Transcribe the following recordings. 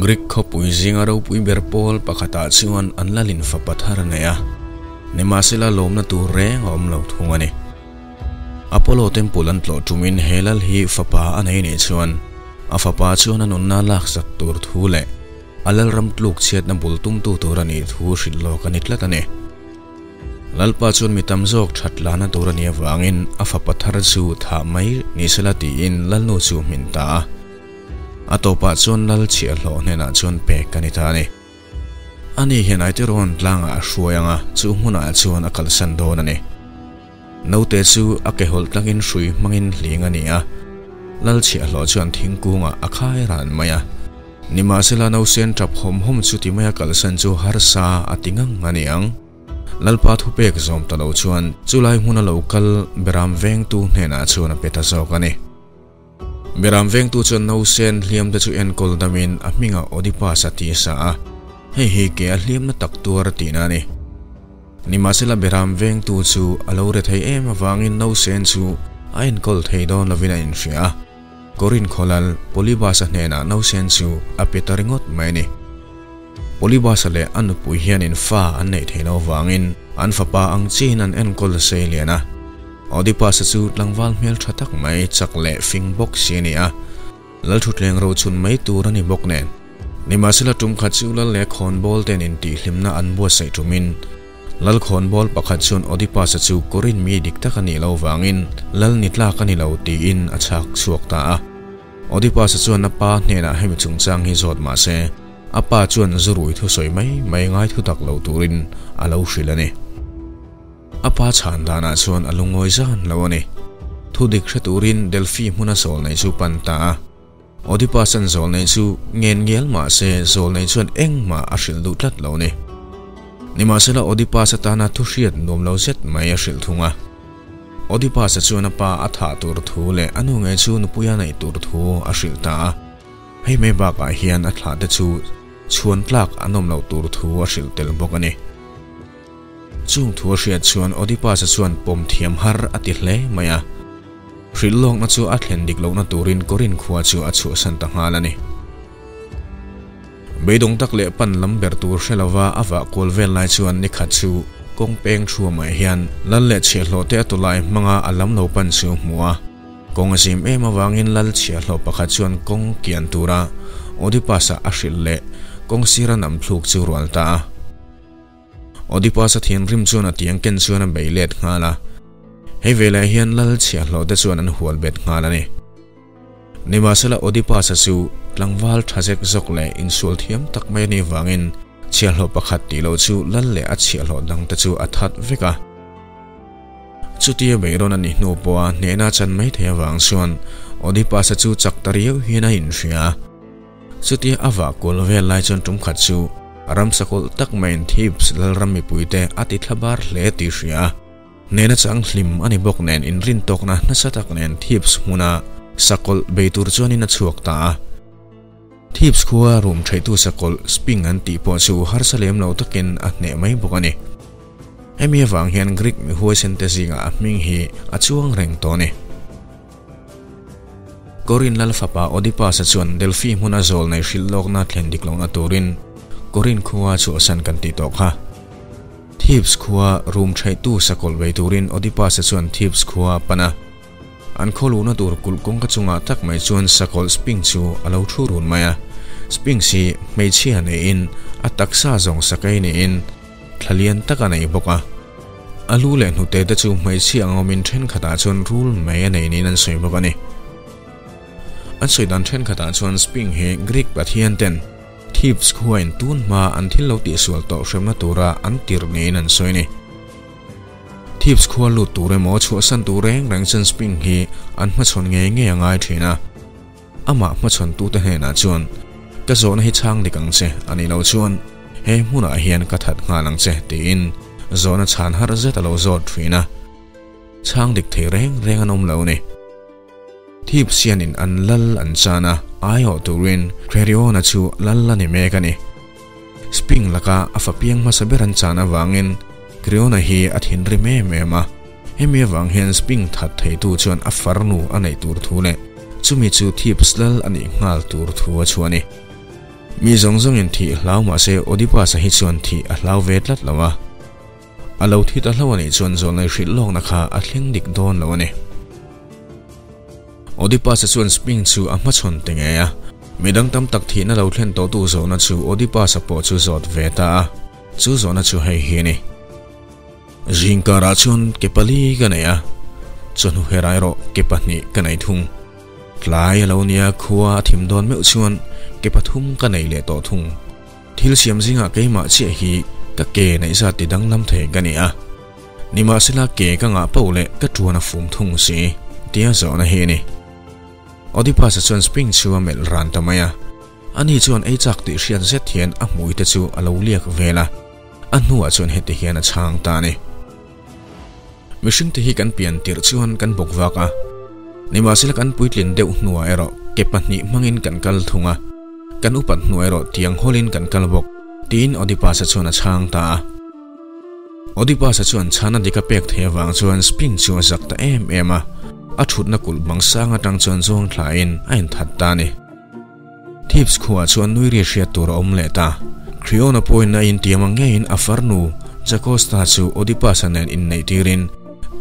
Greek khawpui zinga ropui ber pawl pakhatah chuan an lalin fapa thar a nei a, nimahsela lawmna tur reng a awm lo thung a ni. Apollo temple an tlawh tumin he lal hi fapa a nei nih chuan a fapa chuan a nunna laksak tur thu leh a lalram tluk chhiatna bul tumtu tur a nih thu hrilh lawk a ni tlat a ni. Lalpa chuan mi tam zawk that lana tur a nih avangin a fapa thar chu thah mai ni sela tiin lalnu chu hmin ta a. A tawpah chuan lal chhiahhlawh hnenah chuan pek a ni ta a ni. Ani hian Aiterawn tlangah a hruai ang a, chu hmunah chuan a kalsan dawn a ni. Naute chu a ke hawlh tlangin hrui hmangin hling a ni a, lal chhiahhlawh chuan thingkungah a khai ran mai a. Nimahsela nausen tap hawm hawm chu ti maia kalsan chu harsa a ti ngang a ni ang. Lalpa thupek zawm ta lo chuan chulai hmuna lo kal Beram vengtu hnenah chuan a pe ta zawk a ni. Beram vengtu chuan nausen hliam te chu enkawl damin a hmingah Oedipus a ti sa a, hei hi ke a hliamna tak tuar a tihna a ni. Nimahsela Beram vengtu chu a lo re thei em avangin nausen chu a enkawl thei dawn lovin a inhria a, Korin khawlal Polybus-a hnenah nausen chu a pe ta ringawt mai a ni. Polybus-a leh a nupui hianin fa an neih theih loh avangin an fapa ang chiin an enkawl sei lian a. Oedipus-a chu tlangval hmel tha tak mai chak leh fing bawk si a ni a, Lalthutleng rochun mai tur a ni bawk nen. Nimahsela tum khat chu lal leh khawnbawl ten intihhlimna an buatsaih tumin lal khawnbawl pakhat chuan Oedipus-a chu Korin mi dik tak a nih loh vangin lal ni tlak a ni lo tiin a chhak chhuak ta a. Oedipus-a chuan a pa hnenah hemi chungchang hi zawt mah se, a pa chuan zurui thusawi mai mai ngai thutak lo turin a lo hrilh a ni. A pa chhan danah chuan a lungawi zan lo a ni. Thu dik hre turin Delphi hmuna zawl nei chu pan ta a. Oedipus-a'n zawl nei chu ngen ngial mah se zawl nei chuan engmah a hrilh duh tlat lo a ni. Nimahsela Oedipus atana thu hriat nuam lo zet mai a hrilh thung a. Oedipus-a chuan a pa a thah tur thu leh a nu ngei chu nupuia neih tur thu a hrilh ta a. Hei mai bakah hian a thlah te chu chhuan tlak an awm loh tur thu a hrilh tel bawk a ni. Chung thu a hriat chuan Oedipus-a chuan pawm thiam har a ti hle mai a. Hrilh lawkna chu a thlen dik lohna turin Korin khua chu a chhuahsan ta nghal a ni. Beidawng tak leh pan lam ber tur hre lova a vah kual vel lai chuan ni khat chu kawng peng thuamah hian lal leh chhiahhlawh te a tawlai hmanga a lam lo pan chu a hmu a. Kawng a zim em avangin lal chhiahhlawh pakhat chuan kawng kian tura Oedipus-a a hrilh leh kawng sira nam thluk chu rual ta a. Oedipus-a thinrim chuan a tiang ken chuan a bei let nghal a. Hei veleh hian lal chhiahhlawh te chuan an hual bet nghal a ni. Nimahsela Oedipus-a chu tlangval tha zek zawk leh insual thiam tak mai a nih vangin chhiahhlawh pakhat tih loh chu lal leh a chhiahhlawh dang te chu a that vek a. Chutia beihrawn a nih hnu pawha hnehna chan mai thei avang chuan Oedipus-a chu chak ta riau hian a inhria a. Chutia a vah kual vel lai chuan tum khat chu ramsa kawlh tak maiin Thebes lalram mipuite a ti thla bar hle tih hria a. Nena chang hlim a ni bawk nen inrintawkna nasa tak nen Thebes hmuna sakawlh bei tur chuanin a chhuak ta a. Thebes khua rum theihtu sakawlh Sphinx an tih pawh chu harsa lem lo takin a hneh mai bawk a ni. Hemi avang hian Greek mi huaisente zingah a hming hi a chuang reng tawh a ni. Korin lal fapa Oedipus-a chuan Delphi hmuna zawl nei hrilh lawkna thlen dik lohna turin Korin khua chhuahsan kan tih tawh kha. Thebes khua rum theihtu sakawlh bei turin Oedipus-a chuan Thebes khua a pan a. An khaw luhna tur kulh kawngka chungah tak mai chuan sakawlh Sphinx chu a lo thu run mai a. Sphinx hi hmeichhia neiin a taksa zawng sakei niin thla lian tak a nei bawk a. A lu leh hnute te chu hmeichhia ang awmin thenkhatah chuan rul mai a nei niin an sawi bawk a ni. An sawi dan thenkhatah chuan Sphinx hi Greek pathian ten Thebes khuain tun hma an thil lo tihsual tawh hremna tura an tirh niin an sawi a ni. Thebes khua lut tur emaw chhuahsan tur reng reng chuan Sphinx hi an hmachhawn ngei ngei a ngai thin a. Amah hmachhawntute hnenah chuan, Ka zawhna hi chhang dik ang che, a nih loh chuan he hmunah hian ka that nghal ang che, tiin zawhna chhan har zet a lo zawt thin a. Chhang dik thei reng reng an awm lo a ni. Thebes hianin an lal an chan a, aiawh turin Creon-a chu lal a ni mek a ni. Sphinx laka a fa piang hmasa ber an chan avangin Creon-a hi a thinrim em em a. Hemi avang hian Sphinx that theitu chuan a farnu a neih tur thu leh chumi chu Thebes lal a nih nghal tur thu a chhuah a ni. Mi zawng zawngin thih hlau mah se Oedipus-a hi chuan thih a hlau ve tlat lo a. A lo thi ta hlo a nih chuan zawlnei hrilh lawkna kha a thleng dik dawn lo a ni. Oedipus-a chuan Sphinx chu a hmachhawn ti ngei a. Midang tam tak thihna lo thlen tawhtu zawhna chu Oedipus-a pawh chu zawt ve ta a. Chu zawhna chu hei hi a ni. Zingkarah chuan ke pali ka nei a, chawhnu herah erawh ke pahnih ka nei thung. Tlai a lo nia khua a thim dawn meuh chuan ke pathum ka nei leh tawh thung. Thil siam zingah keimah chiah hi ka ke neih zat ti danglam thei ka ni a. Nimahsela ke ka ngah pauh leh ka tuan a fum thung si tia zawhna hi a ni. Oedipus-a chuan Spring chu a melh ran ta mai a. Ani chuan ei chak tih hriat zet hian a hmui te chu a lo liak vel a. A hnuah chuan heti hian a chhang ta a ni. Mihringte hi kan pian tirh chuan kan bawk vak a, nimahsela kan puitlin deuh hnuah erawh ke pahnih hmangin kan kal thung a, kan upat hnuah erawh tiang hawlin kan kal bawk, tiin Oedipus-a chuan a chhang ta a. Oedipus-a chuan chhana dik a pek thei avang chuan Sphinx chu a zak ta em em a, a thutna kulh bang sang atang chuan zawng thlain a inthat ta a ni. Thebes khuaah chuan nui ri hriat tur a awm leh ta. Creon-a pawhin a intiam ang ngeiin a farnu Jacosta chu Oedipus-a nen inneih tirin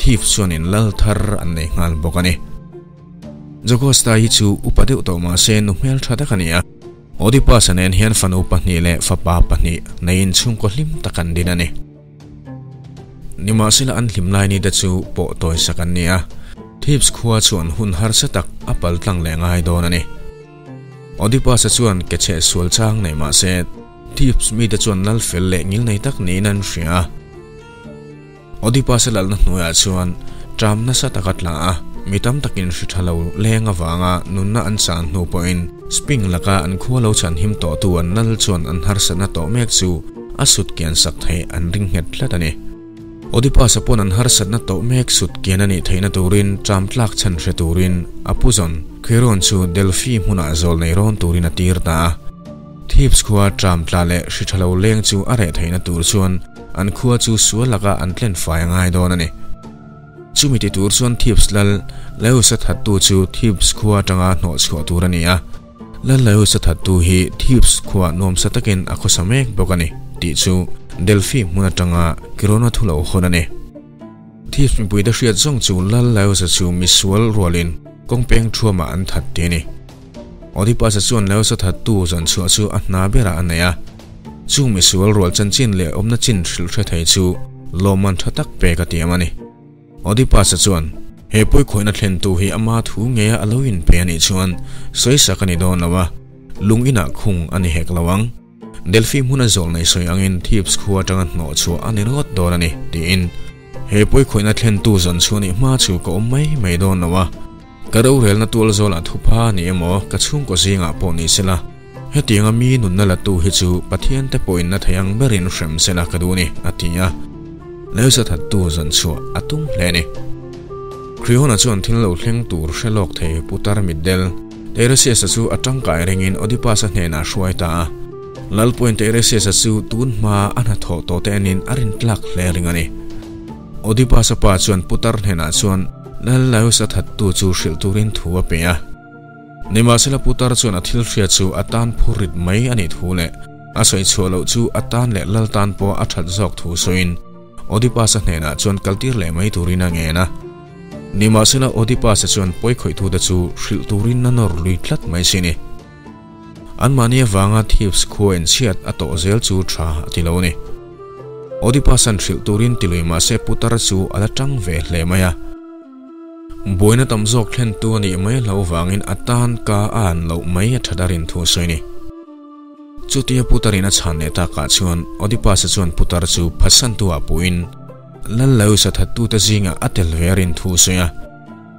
Thebes chuan in lal thar an nei nghal bawk a ni. Jacosta hi chu upa deuh tawh mah se nu hmeltha tak a ni a. Oedipus-a nen hian fanu pahnih leh fapa pahnih neiin chhungkaw hlim tak an din a ni. Nimahsela an hlim lai ni te chu pawh tawisak an ni a, Thebes khua chuan hun harsa tak a pal tlang leh ngai dawn a ni. Oedipus-a chuan ke chheh sual chang nei mah se, Thebes mite chuan lal fel leh ngil nei tak niin an hria a. Oedipus-a lalna hnuaiah chuan ṭam nasa tak a tla a, mi tam takin hri ṭha lo leng avanga nunna an chan hnu pawhin Sphinx laka an khua lo chhan him tawhtu an lal chuan an harsatna tawh mek chu a sut kian sak theih an ring nghet tlat a ni. Oedipus-a pawn an harsatna tawh mek sut kian a nih theihna turin ṭam tlak chhan hre turin a pu zawn Chiron chu Delphi hmunah zawl nei rawn turin a tir ta a. Thebes khua ṭam tla leh hri ṭha lo leng chu a reh theihna tur chuan an khua chu sual laka an tlen fai a ngai dawn a ni. Chumi ti tur chuan Thebes lal Laius-a thattu chu Thebes khua aṭanga hnawh chhuah tur a ni a. Lal Laius-a thattu hi Thebes khua nuamsa takin a khawsa mek bawk a ni tih chu Delphi hmun aṭanga Kirona thu lo hawn a ni. Thebes mipuite hriat zawng chu Lal Laius-a chu misual rualin kawngpeng thuamah an that ti a ni. Oedipus-a chuan Laius-a thattu zawn chhuah chu a hna berah a nei a. Chung misual rual chanchin leh awmna chin hrilh hre thei chu lawmman tha tak pek a tiam a ni. Oedipus-a chuan, He pawikhawihna thlentu hi ama thu ngeia a lo inpe a nih chuan sawisak a ni dawn lo a, lung inah khung a ni hek lo ang. Delphi hmuna zawlnei sawi angin Thebes khua atanga hnawh chhuah a ni ringawt dawn a ni, tiin. He pawikhawihna thlentu zawn chhuah nih hma chu ka awm mai mai dawn lo a, ka rorelna tual zawlah thupha a ni emaw ka chhungkaw zingah pawh ni sela, hetianga mi nunna latu hi chu Pathian te pawhin na thei ang berin hrem sela ka duh a ni, a ti a. Leusa thattu zawn chhuah a tum hle a ni. Creon-a chuan thil lo thleng tur hre lawk thei putar mitdel Teiresias-a chu a tangkai ringin Oedipus-a hnenah a hruai ta a. Lalpuiin Teiresias-a chu tun hma a hnathawh tawh te enin a rintlak hle ring a ni. Oedipus-a pa chuan putar hnenah chuan Lal Laius-a thattu chu hrilh turin thu a pe a. Nimahsela putar chuan a thil hriat chu a tan phur rit mai a nih thu leh a sawi chhuah loh chu a tan leh lal tan pawh a that zawk thu sawiin Oedipus-a hnenah chuan kaltir leh mai turin a ngen a. Nimahsela Oedipus-a chuan pawikhawih-tute chu hrilh turin a nawr lui tlat mai si ni. Anmahni avanga Thebes khua inchhiat a tawh zel chu tha a ti lo a ni. Oedipus-a'n hrilh turin ti lui mahse putar chu a la tang ve hle mai a. Buaina tam zawk thlentu a nih mai hlo vangin a tan ka a an loh mai a that a rin thu a sawi a ni. Chutia putarin a chhan leh takah chuan Oedipus-a chuan putar chu phatsantu-ah puhin Lal Laius-a thattute zingah a tel ve a rin thu a sawi a.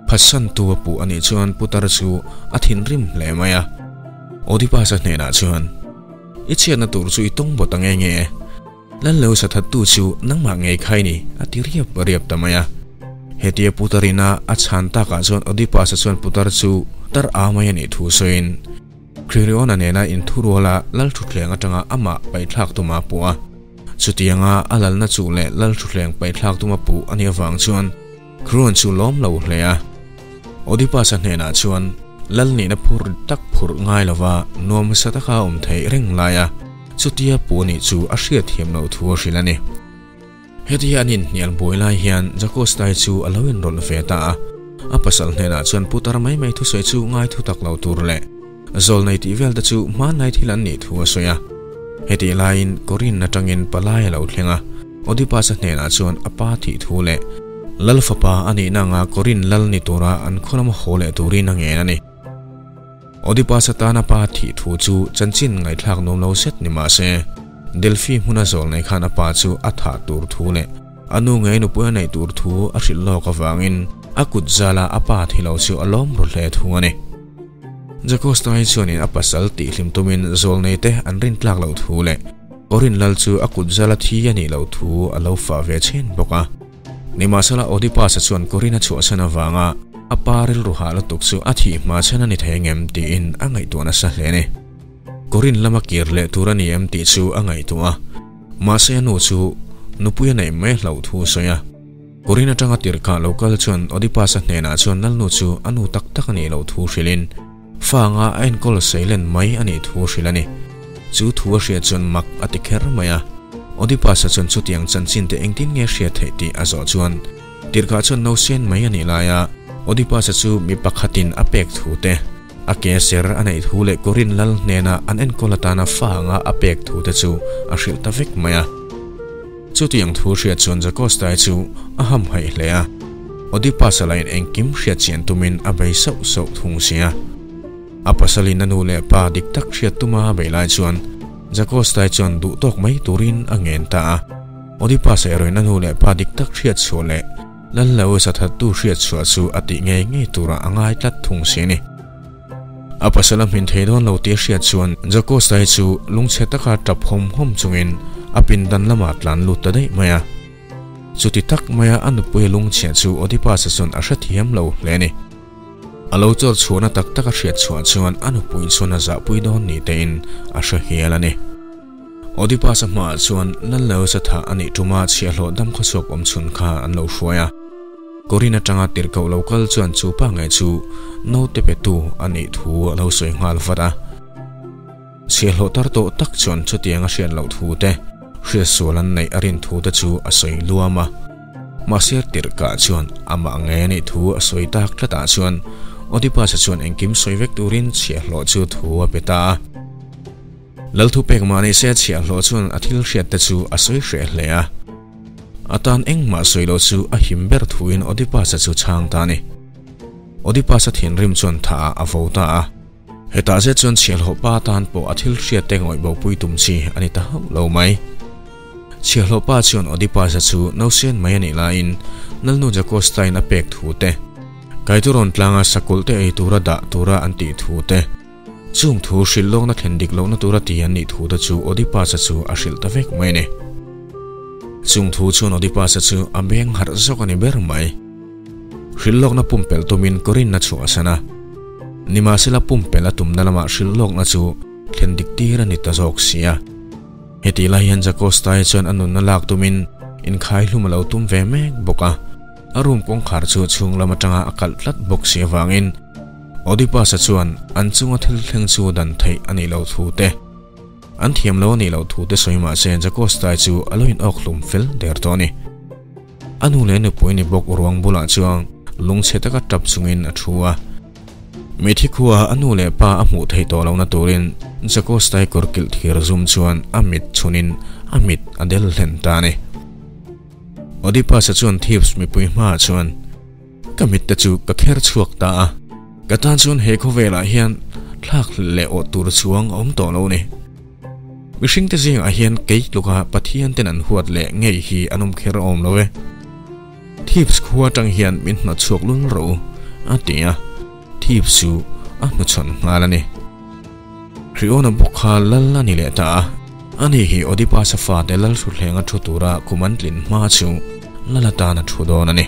Phatsantu a puh a nih chuan putar chu a thinrim hle mai a. Oedipus-a hnenah chuan, I chhiatna tur chu i tawng bawt ang e nge? Lal Laius-a thattu chu nangmah ngei khai ni, a ti riap riap ta mai a. Hetia putarina a chhan takah chuan Oedipus-a chuan putar chu tar a mai a nih thu sawiin, Creon-a nena inthuruala Lalthutthleng atanga amah paihthlak tuma a puh a. Chutianga a lalna chu leh Lalthutthleng paihthlak tuma puh a nih avang chuan Creon chu lawm lo hle a. Oedipus-a hnenah chuan, Lal nihna phur tak phurh ngai lova nuam hmasa taka awm theih reng laia chutia pu nih chu a hriatthiam loh thu a hrilh a ni. Hetia an inhnial buai lai hian Jacostai chu a lo inrawlh ve ta a, a pasal hnenah chuan putar mai mai thusawi chu ngai thu tak lo tur leh zawlnei tih vel te chu hmanlai thil an nih thu a sawi a. Hetih laiin Corinne atangin palai a lo thleng a, Oedipus-a hnenah chuan a pa thih thu leh Lal fapa a nihna anga Corinne lal ni tura an khaw lama haw leh turin a ngen a ni. Oedipus-a tana pa thih thu chu chanchin ngaihthlak nuam lo zet ni mah se, Delphi hmuna zawlnei khan a pa chu a thah tur thu leh a nu ngei nupui a neih tur thu a hrilh lawk avangin a kut zala a pa thi lo chu a lawm ru hle thung a ni. Jacosta-i chuanin a pasal tihhlim tumin zawlneite an rin tlak loh thu leh Corinne lal chu a kut zala thi a nih loh thu a lo fah ve chhen bawk a. Nimahsela Oedipus-a chuan Corinne a chhuahsan avanga a pa rilru hah lutuk chu a thih hma chhan a ni thei angem tiin a ngaihtuah nasa hle a ni. Corinne lama kir leh tur a ni em tih chu a ngaihtuah a, mahse a nu chu nupui a neih mai hlauh thu a sawi a. Corinne atanga tirhkah lo kal chuan Oedipus-a hnenah chuan Lalnu chu a nu tak tak a nih loh thu hrilhin fa anga a enkawl seilen mai a nih thu hrilh a ni. Chu thu a hriat chuan mak a ti kher mai a. Oedipus-a chuan chutiang chanchin te engtin nge hriat theih tih a zawh chuan tirhkah chuan nausen mai a nih laia Oedipus-a chu mi pakhatin a pek thu te, a ke ser a neih thu leh Corinne lal hnena an enkawl atana fa anga a pek thu te chu a hrilh ta vek mai a. Chutiang thu hriat chuan Jacostai chu a hamhaih hle a, Oedipus-a lain engkim hriat chian tumin a bei sauh sauh thung si a. A pasalin a nu leh pa dik tak hriat tuma a beih lai chuan Jacostai chuan duh tawk mai turin a ngen ta a. Oedipus-a erawhin a nu leh pa dik tak hriat chhuah leh Lallo-a thattu hriat chhuah chu a tih ngei ngei turah a ngai tlat thung si a ni. A pasal a hmin thei dawn lo tih a hriat chuan Jacostai chu lungchhe taka tap hawm hawm chungin a pindan lamah tlan lut ta daih mai a. Chuti tak maia a nupui a lungchhia chu Oedipus-a chuan a hrethiam lo hle a ni. A lo chawr chhuahna tak tak a hriat chhuah chuan a nupui chuan a zahpui dawn ni tein a hre hial a ni. Oedipus-a hmaah chuan Lalleosa thah a nih tuma chhiahhlawh dam khawchhuak awm chhun kha an lo hruai a. Corinne atanga tirhkoh lo kal chuan chu pa ngei chu naute petu a nih thu a lo sawi nghal vat a. Chhiahhlawh tar tawh tak chuan chutiang a hriat loh thu te, hriatsual an neih a rin thu te chu a sawi luam a. Mahse tirhkah chuan amah ngei a nih thu a sawi tak tlatah chuan Oedipus-a chuan engkim sawi vek turin chhiahhlawh chu thu a pe ta a. Lalthupek mahni se chhiahhlawh chuan a thil hriat te chu a sawi hreh hle a. A tan engmah sawi lo chu a him ber thuin Oedipus-a chu chhang ta a ni. Oedipus-a thinrim chuan tha ah a vo ta a. Hetah zet chuan chhiahhlawh pa tan pawh a thil hriat te ngawih bopui tum chi a ni ta hauh lo mai. Chhiahhlawh pa chuan Oedipus-a chu nausen mai a nih laiin Lalnu Jacostain a pek thu te, Kaiturawn tlanga sakulh te ei tura dah tura an tih thu te, Chung thu hrilh lawkna thlen dik lohna tura ti an nih thu te chu Oedipus-a chu a hrilh ta vek mai a ni. Chung thu chuan Oedipus-a chu a beng harh zawk a ni ber mai. Hrilh lawkna pumpelh tumin Corinne a chhuahsan a. Nimahsela pumpelh a tumna lamah hrilh lawkna chu thlen dik tir a ni ta zawk si a. Hetih lai hian Jacostai chuan a nunna lak tumin inkhai hlum a lo tum ve mek bawk a. A room kawngkhar chu chhung lam atanga a kalh tlat bawk si avangin Oedipus-a chuan an chunga thil thleng chu dan theih a nih loh thu te, an thiam lo a nih loh thu te sawi mah se Jacostai chu a lo inawk hlum fel der tawh a ni. A nu leh nupui ni bawk ruang bulah chuan lungchhe taka tap chungin a thu a. Mithi khua a nu leh pa a hmuh theih tawh lohna turin Jacostai kawr kilh thir zum chuan a mit chhunin a mit a del hlen ta a ni. Oedipus-a chuan Thebes mipui hmaah chuan, Ka mit te chu ka kher chhuak ta a, ka tan chuan he khawvelah hian thlak leh awh tur chuang a awm tawh lo ni. Mihring te zingah hian kei tluka Pathian ten an huat leh ngei hi an awm kher awm lo e. Thebes khua atang hian min hnawt chhuak lul rawh u, a ti a, Thebes chu a hnuchhawn nghal a ni. Hriawna bawk kha lal a ni leh ta a, ani hi Oedipus-a fate lal thuthleng a thu tura kum an tlin hma chu lal atan a thu dawn a ni.